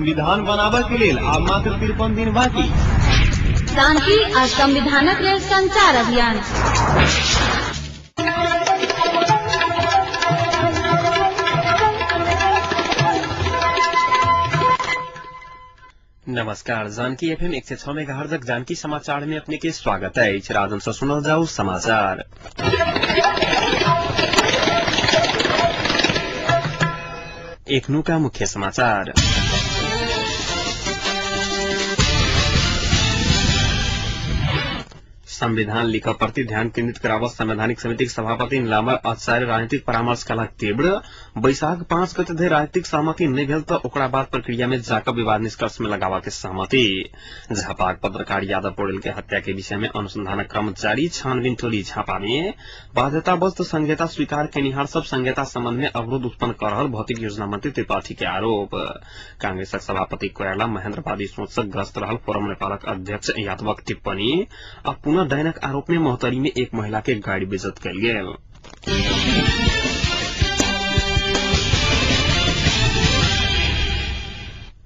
संविधान बनाबय के लेल आब मात्र 53 दिन बाकी। शांति आ संविधानक लेल संचार अभियान। नमस्कार, जानकी एफएम 106 मेगाहर्जक जानकी समाचार में अपने के स्वागत है। राजन से सुनल जाऊ समाचार। एखनुका मुख्य समाचार। संविधान लिखऽ प्रति ध्यान केन्द्रित कराबऽ संवैधानिक समितिक सभापति नीलाम्बर आचार्य राजनीतिक परामर्श कलक तीव्र। बैशाख 5 गते धरि राजनीतिक सहमति नहि भेल तऽ ओकरा बाद प्रक्रिया में जाकऽ विवाद निष्कर्ष में लगाबऽ के सहमति। झापाक पत्रकार यादव पौडेल के हत्या के विषय में अनुसंधानक क्रम जारी। छानबीन टोली झापा में बाध्यतावश संहिता स्वीकार केनिहार सब संहिता संबंध में अवरोध उत्पन्न कर रहल भौतिक योजना मंत्री त्रिपाठी के आरोप। कांग्रेसक सभापति कोइराला महेन्द्रवादी सोच से ग्रस्त रहल फोरम नेपालक अध्यक्ष यादवक टिप्पणी। आ पुनः डायनक आरोप में महोत्तरी में एक महिला के गाड़ी बेइज्जत कयल गेल।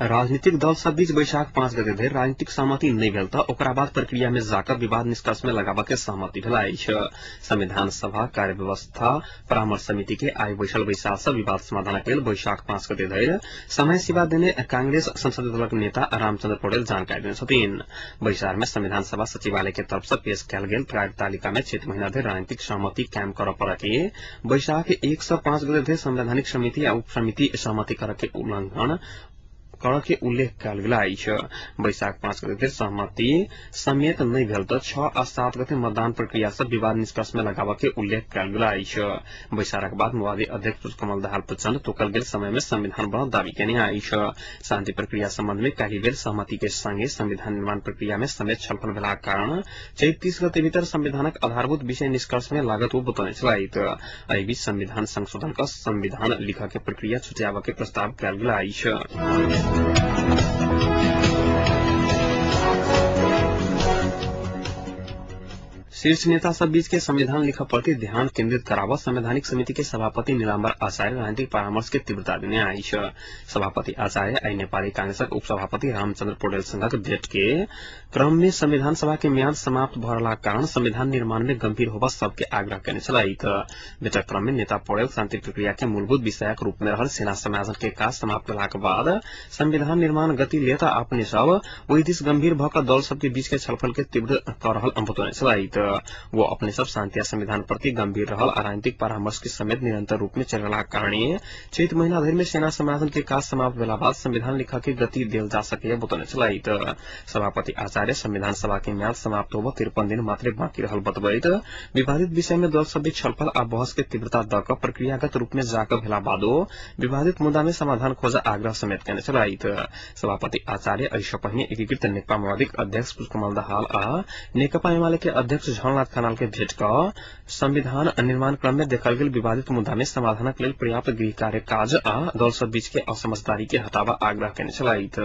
राजनीतिक दल सब बीच बैशाख 5 गते धरि राजनीतिक सहमति नहि भेल तऽ ओकरा बाद प्रक्रिया में जाकऽ विवाद निष्कर्ष में लगाबऽ के सहमति भेल अछि। संविधान सभा कार्य व्यवस्था परामर्श समिति के आइ बैसल बैसार सँ विवाद समाधानक लेल बैशाख 5 गते धरि समय सीमा देने कांग्रेस संसदीय दलक नेता रामचंद्र पौडेल जानकारी देने छथिन। बैसार में संविधान सभा सचिवालय के तरफ सँ पेश कयल गेल कार्यतालिका में चैत महीना धरि राजनीतिक सहमति कायम करऽ पड़ऽ के, बैशाख 1 सँ 5 गते धरि संवैधानिक समिति आ उपसमिति सहमति करऽ के उल्लंघन करऽ के उल्लेख कयल गेल अछि। बैशाख 5 गते सहमति समेत नहि भेल तऽ 6 आ 7 गते मतदान प्रक्रिया सँ विवाद निष्कर्ष में लगाबऽ के उल्लेख कयल गेल अछि। बैसारक बाद माओवादी अध्यक्ष पुष्पकमल दाहाल प्रचण्ड तोकल गेल समय में संविधान बनल दावी केने अछि। शांति प्रक्रिया संबंध में काल्हि भेल सहमति के संगे संविधान निर्माण प्रक्रिया में समेत छलफल भेलाक कारण चैत 30 गते भीतर संविधानक आधारभूत विषय निष्कर्ष में लागत ओ बतौने छलथि। एहि बीच संविधान संशोधन क संविधान लिखऽ के प्रक्रिया छुट्याबऽ के प्रस्ताव कयल गेल अछि। शीर्ष नेता सब बीच के संविधान लिखऽ प्रति ध्यान केन्द्रित कराबऽ संवैधानिक समिति के सभापति नीलाम्बर आचार्य राजनीतिक परामर्श के तीव्रता देने अछि। सभापति आचार्य आइ नेपाली कांग्रेसक उपसभापति रामचंद्र पौडेल संगक भेट के क्रम में संविधान सभा के म्याद समाप्त भऽ रहलाक कारण संविधान निर्माण में गंभीर होबऽ सबके आग्रह केने छलथि। भेटक क्रम में नेता पौडेल शांति प्रक्रिया के मूलभूत विषयक रूप में रहल सेना समायोजन के काज समाप्त भेलाक बाद संविधान निर्माण गति लेत अपने सब ओहि दिस गंभीर भऽ कऽ दल सबके बीच के छलफल के तीव्र कऽ रहल बतौने छलथि। वो अपने सब शांति आ संविधान प्रति गंभीर रहल आ राजनीतिक परामर्श के समेत निरंतर रूप में चललाक कारणे चैत महीना धरि में सेना समायोजन के काज समाप्त भेला बाद संविधान लिखऽ के गति देल जा सकैया बतौने छलथि। सभापति आचार्य संविधान सभा के म्याद समाप्त होबऽ 53 दिन मात्रे बाँकी रहल बतबैत विवादित विषय में दल सब बीच छलफल आ बहस के तीव्रता दऽ कऽ प्रक्रियागत रूप में जाकऽ भेला बादो विवादित मुद्दा में समाधान खोजऽ आग्रह समेत केने छलथि। सभापति आचार्य एहि सँ पहिने एकीकृत नेकपा माओवादीक अध्यक्ष पुष्पकमल दाहाल आ नेकपा एमाले के अध्यक्ष झलनाथ खनाल के भेट कऽ संविधान निर्माण क्रम में देखल गेल विवादित मुद्दा में समाधानक लेल पर्याप्त गृह कार्य काज आ दल सब बीच के असमझदारी के हटाबऽ आग्रह केने छलथि।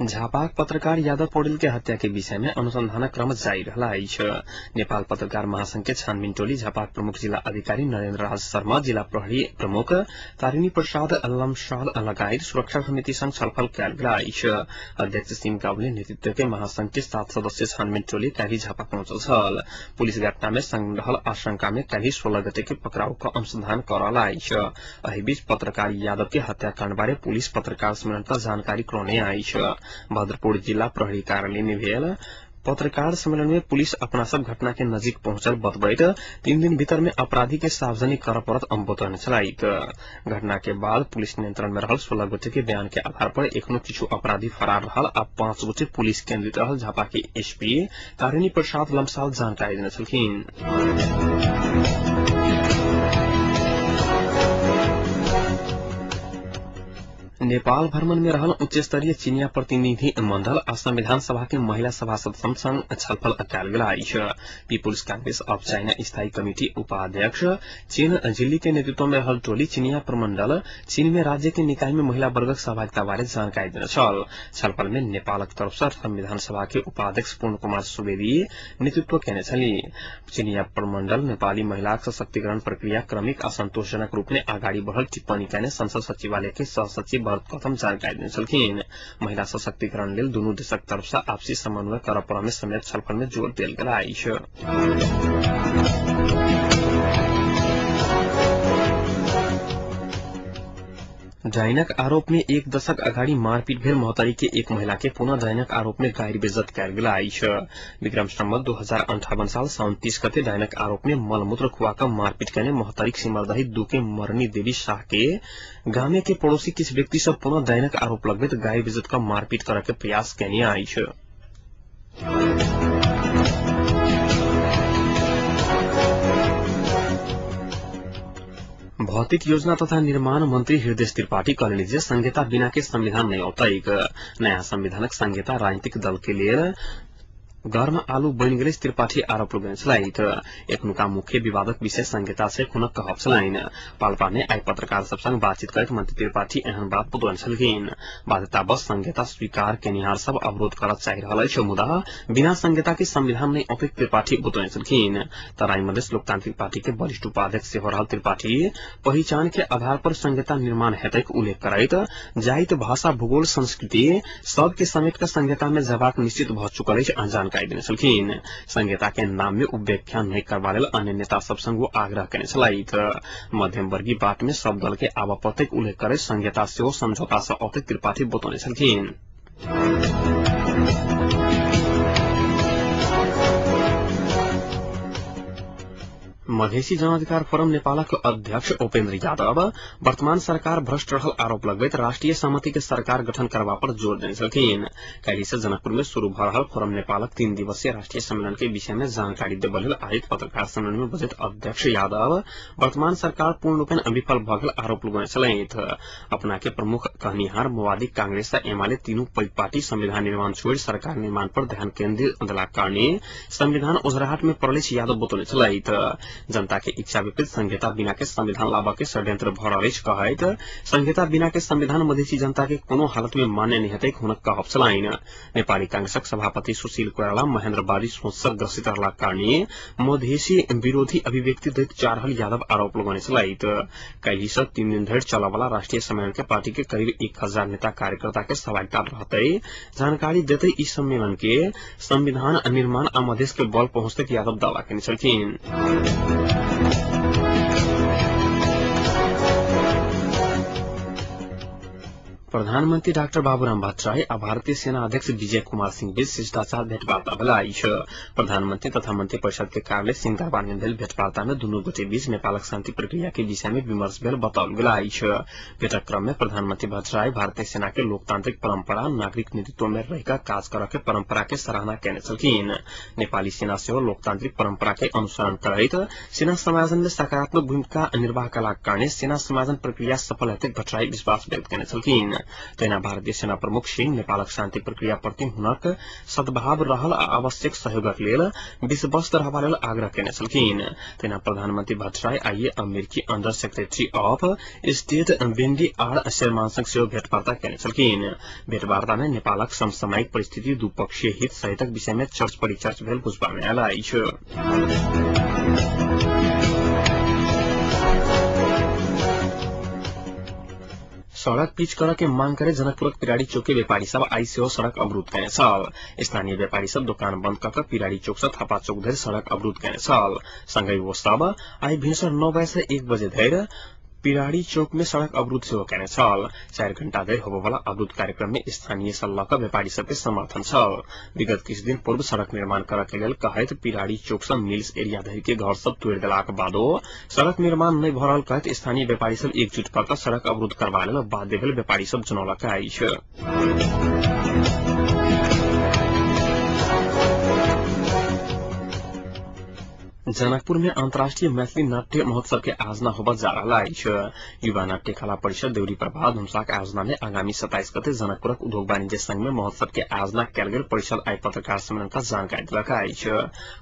झापाक पत्रकार यादव पौडेल के हत्या के विषय में अनुसंधानक क्रम जारी रहल अछि। नेपाल पत्रकार महासंघ के छानबीन टोली झापाक प्रमुख जिला अधिकारी नरेन्द्र राज शर्मा, जिला प्रहरी प्रमुख तारिणी प्रसाद लमसाल लगायत सुरक्षा समिति संग छलफल कयल गेल अछि। अध्यक्ष सिंह कावले नेतृत्व के महासंघ के 7 सदस्यीय छानबीन टोली काल्हि झापा पहुंचल छल। पुलिस घटना में संलग्न रहल आशंका में काल्हि 16 गते के पकड़ाव क अनुसंधान कर रहल अछि। एहि बीच पत्रकार यादव के हत्याकांड बारे पुलिस पत्रकार सम्मेलन क जानकारी करौने अछि। भद्रपुर जिला प्रहरी कार्यालय में भेल पत्रकार सम्मेलन में पुलिस अपना सब घटना के नजीक पहुंचल बतबैत 3 दिन भीतर में अपराधी के सार्वजनिक करऽ पड़त बतौने छलथि। घटना के बाद पुलिस नियंत्रण में रहल 16 गोटे के बयान के आधार पर एखनो किछु अपराधी फरार रहल आ 5 गोटे पुलिस केन्द्रित रहल झापा के एसपी तारिणी प्रसाद लमसाल जानकारी देने छलखिन। नेपाल भ्रमण में रहल उच्च स्तरीय चीनिया प्रतिनिधि मंडल आ संविधान सभा के महिला सभासद संग छलफल कयल गेल अछि। पीपुल्स कांग्रेस ऑफ चाइना स्थायी कमिटी उपाध्यक्ष चीन जिल्ली के नेतृत्व में रहल टोली चीनिया प्रमंडल चीन में राज्य के निकाय में महिला वर्गक सहभागिता बारे जानकारी देने छल। छलफल में नेपालक तरफ से संविधान सभा के उपाध्यक्ष पूर्ण कुमार सुवेदी नेतृत्व केने छली। चीनिया प्रमंडल नेपाली महिलाक सशक्तिकरण प्रक्रिया क्रमिक आ संतोषजनक रूप में अगाडि बढ़ल टिप्पणी केने संसद सचिवालय के सहसचिव भरत गौतम जानकारी देने छलखिन। महिला सशक्तिकरण लेल दुनू देशक तरफ से आपसी समन्वय करऽ पड़ऽ में समेत छलफल में जोर देल गेल अछि। डाइनक आरोप में एक दशक अगाडि मारपीट भेल महोत्तरी के एक महिला के पुनः डाइनक आरोप में गाइर बेइज्जत कयल गेल अछि। विक्रम सम्वत 2058 साल साउन 30 गते डाइनक आरोप में मलमूत्र खुआ कऽ मारपीट केने महोत्तरीक सिमरदही 2 के मरनी देवी शाह के गामे के पड़ोसी किछु व्यक्ति सब पुनः डाइनक आरोप लगबैत गाइर बेइज्जत कऽ मारपीट करऽ के प्रयास केने अछि। भौतिक योजना तथा निर्माण मंत्री हृदय त्रिपाठी कहलनि जे संहिता बिना के संविधान नहि औतैक। नया संविधानक संहिता राजनीतिक दल के लेल गर्म आलू बनि गेल त्रिपाठी आरोप लगौने छलथि। एखनुका मुख्य विवादक विषय संहिता से हुनक कहब छलनि। पाल्पा में आइ पत्रकार सब संग बातचीत करैत मंत्री त्रिपाठी एहन बात बतौने छलखिन। बाध्यतावश संहिता स्वीकार केनिहार सब अवरोध करऽ चाहि रहल अछि, मुदा बिना संहिता के संविधान नहि औतैक त्रिपाठी बतौने छलखिन। तराई मधेश लोकतांत्रिक पार्टी के वरिष्ठ उपाध्यक्ष सेहो रहल त्रिपाठी पहिचान के आधार पर संहिता निर्माण हेतैक उल्लेख करैत जाइत भाषा भूगोल संस्कृति सबके समेट कऽ संहिता में जबाक निश्चित भऽ चुकल अछि जानकारी देने छलखिन। संहिता के नाम में उपव्याख्या नहि करबा लेल अन्य नेता सब संग ओ आग्रह केने छलथि। मध्यम वर्गीय बाट में सब दल के आबऽ पड़तैक उल्लेख करैत संहिता सेहो समझौता सँ औतैक त्रिपाठी बतौने छलखिन। मधेसी जनाधिकार फोरम नेपालक अध्यक्ष उपेन्द्र यादव वर्तमान सरकार भ्रष्ट रहल आरोप लगबैत राष्ट्रीय सहमति के सरकार गठन करबा पर जोर देने छलखिन। काल्हि से जनकपुर में शुरू भऽ रहल फोरम नेपालक 3 दिवसीय राष्ट्रीय सम्मेलन के विषय में जानकारी देबऽ लेल आयोजित पत्रकार सम्मेलन में बजैत अध्यक्ष यादव वर्तमान सरकार पूर्ण रूपेण विफल भऽ गेल आरोप लगौने छलथि। अपना के प्रमुख कहनिहार माओवादी कांग्रेस आ एमाले तीनू पैघ पार्टी संविधान निर्माण छोड़ि सरकार निर्माण पर ध्यान केन्द्रित देलाक कारणे संविधान ओझराहट में पड़ल अछि यादव बतौने छलथि। जनता के इच्छा विपरीत संहिता बिना के संविधान लाबऽ के षड्यंत्र भऽ रहल अछि कहैत संहिता बिना के संविधान मधेसी जनता के कोनो हालत में मान्य नहि हेतैक हुनक कहब छलनि। नेपाली कांग्रेसक सभापति सुशील कोइराला महेन्द्रवादी सोच सँ ग्रसित रहलाक कारणे मधेसी विरोधी अभिव्यक्ति दैत जा रहल यादव आरोप लगौने छलथि। काल्हि सँ 3 दिन धरि चलऽवला राष्ट्रीय सम्मेलन के पार्टी के करीब 1000 नेता कार्यकर्ता के सहभागिता रहतै जानकारी देतै ई सम्मेलन के संविधान निर्माण आ मधेस के बल पहुंचतै यादव दावा केने छलखिन। प्रधानमन्त्री डाक्टर बाबूराम भट्टराई आ भारतीय सेना अध्यक्ष विजय कुमार सिंह बीच शिष्टाचार भेटवार्ता भेल अछि। प्रधानमन्त्री तथा मंत्री परिषद के कार्यालय सिंहदरबार में भेल भेटवार्ता में दुनू गोटे बीच नेपालक शान्ति प्रक्रिया के विषय में विमर्श भेल बताओल गेल अछि। भेटक क्रम में प्रधानमन्त्री भट्टराई भारतीय सेना के लोकतांत्रिक परंपरा नागरिक नेतृत्व में रहिकऽ काज करऽ के परंपरा के सराहना केने छलखिन। नेपाली सेना सेहो लोकतांत्रिक परंपरा के अनुसरण करैत सेना समायोजन में सकारात्मक भूमिका निर्वाह कयलाक कारणे सेना समायोजन प्रक्रिया सफल हेतै भट्टराई विश्वास व्यक्त केने छलखिन। तहिना भारतीय सेना प्रमुख सिंह नेपालक शान्ति प्रक्रिया प्रति हुनक सद्भाव रहल आ आवश्यक सहयोगक लेल विश्वस्त रहबा लेल आग्रह केने छलखिन। तहिना प्रधानमन्त्री भट्टराई आइए अमेरिकी under secretary of state Wendy R Sherman संग सेहो भेटवार्ता केने छलखिन। भेटवार्ता में नेपालक समसामयिक परिस्थिति द्विपक्षीय हित सहितक विषय में चर्च परिचर्च भेल बुझबा में आयल अछि। सड़क पिच करऽ के मांग करे जनकपुरक पिराड़ी चौक के व्यापारी सब आइ सेहो सड़क अवरुद्ध केने छल। स्थानीय व्यापारी सब दोकान बंद कऽ कऽ पिराड़ी चौक से थापा चौक धरि सड़क अवरुद्ध केने छल। संगहि ओ सब आइ भिनसर 9 बजे से 1 बजे धरि पिराड़ी चौक में सड़क अवरुद्ध सेहो केने छल। 4 घंटा धरि होबयवला अवरुद्ध कार्यक्रम में स्थानीय सँ लऽ कऽ व्यापारी सबके समर्थन छल। विगत किछु दिन पूर्व सड़क निर्माण करऽ के लेल कहैत पिराड़ी चौक सँ मिल्स एरिया धरि के घर सब तोड़ि देलाक बादो सड़क निर्माण नहि भऽ रहल कहैत स्थानीय व्यापारी सब एकजुट कऽ कऽ सड़क अवरुद्ध करबा लेल बाध्य भेल व्यापारी सब जनौलक अछि। जनकपुर में अंतर्राष्ट्रीय मैथिली नाट्य महोत्सव के आयोजना होबय जा रहल अछि। युवा नाट्य कला परिषद देउरी प्रभा धनुषाक आयोजना में आगामी 27 गते जनकपुरक उद्योग वाणिज्य संघ में महोत्सव के आयोजना कयल गेल परिषद आइ पत्रकार सम्मेलन क जानकारी देलक अछि।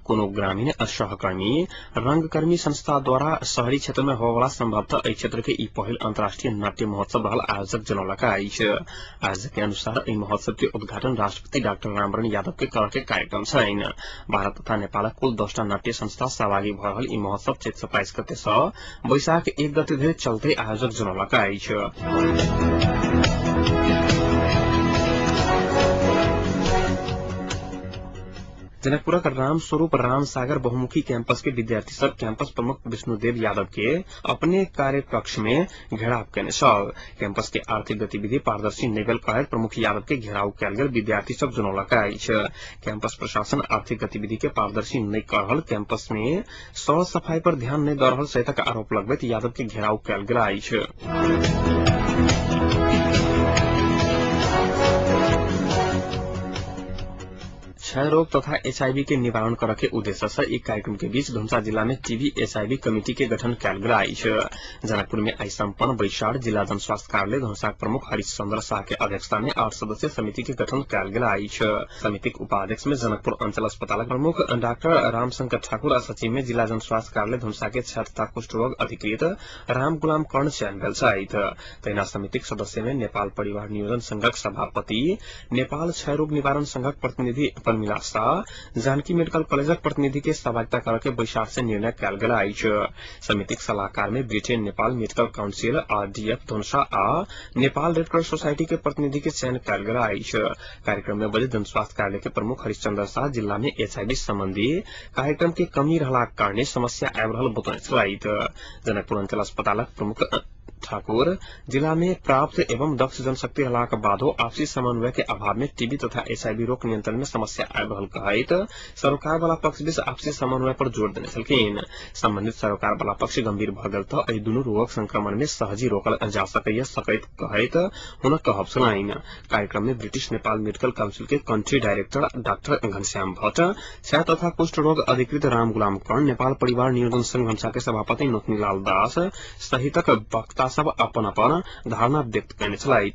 कोनो ग्रामीण सहकर्मी रंगकर्मी संस्था द्वारा शहरी क्षेत्र में होबयवला संभवतः एहि क्षेत्र के ई पहिल अंतर्राष्ट्रीय नाट्य महोत्सव रहल आयोजक जनौलक अछि। आयोजक के अनुसार एहि महोत्सव के उद्घाटन राष्ट्रपति डाक्टर रामवरण यादव के कर के कार्यक्रम छैन। भारत तथा नेपालक कुल 10टा नाट्य संस्था सहभागी भ रहल ई महोत्सव चैत 27 गते सँ वैशाख 1 गते धरि चलते आयोजक जनौलक अछि। जनकपुरक रामस्वरूप रामसागर बहुमुखी कैंपस के विद्यार्थी सब कैंपस प्रमुख विष्णुदेव यादव के अपने कार्य कक्ष में घेराव केने छल। कैंपस के आर्थिक गतिविधि पारदर्शी नहि भेल कहैत प्रमुख यादव के घेराव कयल गेल विद्यार्थी सब जनौलक अछि। कैंपस प्रशासन आर्थिक गतिविधि के पारदर्शी नहि कऽ रहल, कैंपस में सर सफाई पर ध्यान नहि दऽ रहल सहितक आरोप लगबैत यादव के घेराव कयल गेल अछि। क्षय रोग तथा एचआईवी के निवारण करऽ के उद्देश्य से एक कार्यक्रम के बीच धनुषा जिला में टीबी एचआईवी कमिटी के गठन कयल गेल अछि। जनकपुर में आइ सम्पन्न बैसार जिला जन स्वास्थ्य कार्यालय धनुषाक प्रमुख हरिश्चंद्र शाह के अध्यक्षता में 8 सदस्यीय समिति के गठन कयल गेल अछि। समितिक उपाध्यक्ष में जनकपुर अंचल अस्पतालक प्रमुख डाक्टर रामशंकर ठाकुर आ सचिव में जिला जन स्वास्थ्य कार्यालय धनुषा के क्षय तथा कुष्ठ रोग अधिकृत राम गुलाम कर्ण चयन भेल छथि। तहिना समितिक सदस्य में नेपाल परिवार नियोजन संघक सभापति, नेपाल क्षय रोग निवारण संघक प्रतिनिधि प्रमिला शाह, जानकी मेडिकल कॉलेजक प्रतिनिधि के सहभागिता करऽ के बैसार से निर्णय कयल गेल अछि। समितिक सलाहकार में Britain Nepal medical council, RDF Dhanusha आ नेपाल रेड क्रॉस सोसाइटी के प्रतिनिधि के चयन कयल गेल अछि। कार्यक्रम में बजैत जन स्वास्थ्य कार्यालय के प्रमुख हरिश्चंद्र शाह जिला में एचआईवी संबंधी कार्यक्रम के कमी रहलाक कारणे समस्या आबि रहल बतौने छलथि। जनकपुर अंचल अस्पतालक प्रमुख ठाकुर जिला में प्राप्त एवं दक्ष जनशक्ति रहलाक बादो आपसी समन्वय के अभाव में टीबी तथा एचआईवी रोग नियंत्रण में समस्या आबि रहल कहैत सरोकार वाला पक्ष बीच आपसी समन्वय पर जोर देने छलखिन। संबंधित सरोकार वाला पक्ष गंभीर भऽ गेल तऽ एहि दुनू रोगक संक्रमण में सहजी रोकल जा सकैया सकैत कहैत हुनक कहब छलनि। कार्यक्रम में ब्रिटिश नेपाल मेडिकल काउंसिल के country director doctor Ghanshyam Bhatt, क्षय तथा कुष्ठ रोग अधिकृत राम गुलाम कर्ण, नेपाल परिवार नियोजन संघ धनुषा के सभापति नोतनीलाल दास सहितक वक्ता सब अपन अपन धारणा व्यक्त कयने छलथि।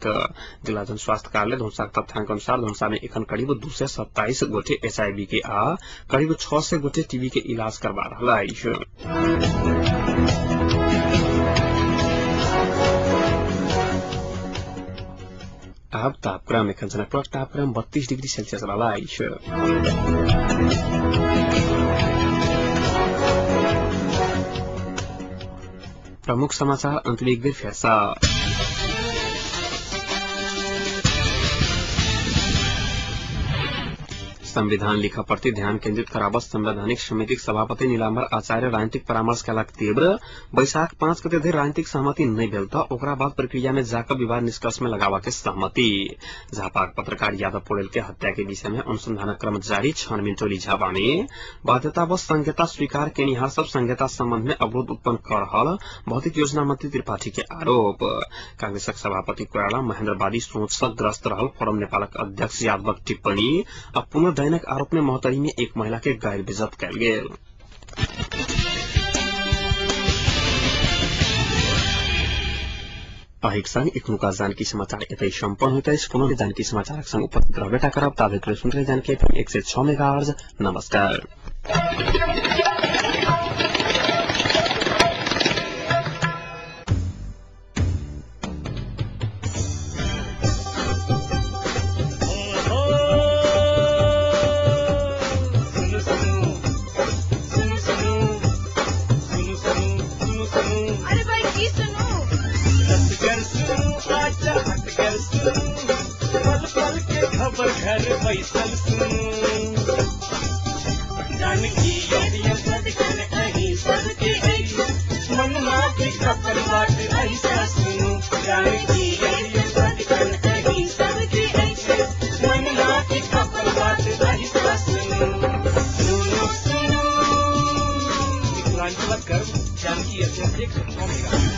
जिला जन स्वास्थ्य कार्यालय धनुषाक तथ्यांक अनुसार धनुषा में एखन करीब 227 गोटे एचआईवी के आ करीब 600 गोटे टीबी के इलाज करवा रहल अछि। आब तापक्रम एखन जनकपुरक तापक्रम 32 डिग्री सेल्सियस रहल अछि। प्रमुख समाचार अंत में एक बेर फेर सँ। संविधान लिखऽ प्रति ध्यान केन्द्रित कराबऽ संवैधानिक समितिक सभापति नीलाम्बर आचार्य राजनीतिक परामर्श कयलक तीव्र। वैशाख 5 गते धरि राजनीतिक सहमति नहि भेल तऽ ओकरा बाद प्रक्रिया में जाकऽ विवाद निष्कर्ष में लगाबऽ के सहमति। झापाक पत्रकार यादव पौडेल के हत्या के विषय में अनुसंधानक क्रम जारी। छानबीन टोली झापा में बाध्यतावश संहिता स्वीकार केनिहार सब संहिता संबंध में अवरोध उत्पन्न कर रहल भौतिक योजना मंत्री त्रिपाठी के आरोप। कांग्रेसक सभापति कोइराला महेन्द्रवादी सोच सँ ग्रस्त रहल फोरम नेपालक अध्यक्ष यादवक टिप्पणी आ पुनर्दयनक आरोप में महोत्तरी में एक महिला के गैर बेइज्जत कयल गेल। अहिक संग एखनुका जानकी समाचार एतै सम्पन्न होइत अछि। पुनः जानकी समाचारक संग उपस्थित रहबे करब। ताबे सुनते जानकी एफएम 106 मेगाहर्ज। नमस्कार। खबर घर बैसल सुनू जानकी अहीं सबके मनमा के खबर बात ऐसा सुनू जानकी अहीं सबके मनमा के खबर बात ऐसा सुनू सुनू सुनू मिथिलांचलक गर्व जानकी एफएम 106 मेगा।